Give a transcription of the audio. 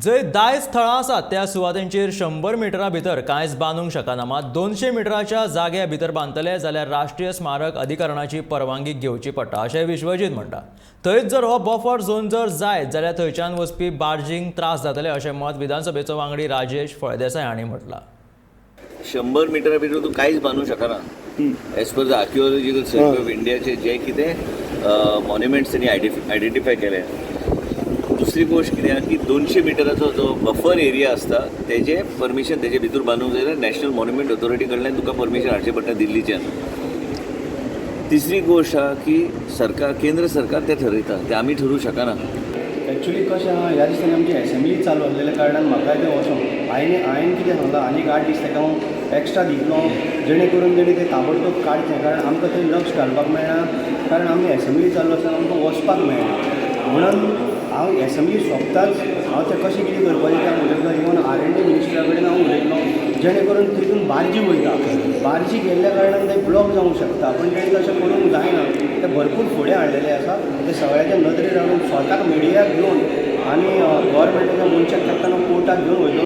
जंय दायज थळां आसात त्या सुवातेंचेर 100 मिटरां भितर कांयच बांदूंक शकना. मात 200 मिटराच्या जाग्या भितर बांदतले जाल्यार राष्ट्रीय स्मारक अधिकरणाची परवानगी घेवची पडटा अशें विश्वजीत म्हणटा. थंयच जर हो बफर झोन जर जायत जाल्यार थंयच्यान वचपी बार्जींक त्रास जातले अशें मत विधानसभेचो वांगडी राजेश फळदेसाय हांणी म्हटलां. 100 मिटरा भितर तूं कांयच बांदूंक शकना. As per the Archaeological Survey of इंडियाचे जे कितें मॉन्युमेंट्स त्यांनी आयडेंटिफाय केले. दुसरी गोश्ट कितें आहा की 200 मिटराचो जो बफर एरिया आसता तेजे परमिशन तेजे भितर बांदूंक जाय जाल्यार नॅशनल मॉन्युमेंट ऑथॉरिटी कडल्यान तुका परमिशन हाडचें पडटा दिल्लीच्यान. तिसरी गोश्ट आहा की सरकार, केंद्र सरकार तें ठरयता, तें आमी ठरोवंक शकना. एक्चुली कशें आहा, ह्या दिसांनी आमची एसेंब्ली चालू आसलेल्या कारणान म्हाकाय तें वचोंक हांवें कितें सांगलां, आनीक 8 दीस ताका हांव एक्स्ट्रा दितलो जेणे करून तेणी तें ताबडतोब काडचें, कारण आमकां थंय लक्ष घालपाक मेळना, कारण आमी एसेंब्ली चालू आसा, आमकां वचपाक मेळना. म्हणून हांव एसेंब्ली सोंपताच हांव तें कशें कितें करपाचें तें हांव उलयतलो. इवन R&D मिनिस्टरा कडेन हांव उलयतलो जेणे करून तितून बार्जी वयता, बार्जी गेल्ल्या कारणान तें ब्लॉक जावंक शकता, पण तेणी तशें करूंक जायना. ते भरपूर फुडें हाडलेले आसा, ते सगळ्याच्या नदरेर हाडून स्वताक मिडियाक घेवन आनी गव्हर्मेंटाच्या मनशाक तेन्ना कोर्टाक घेवन वयतलो.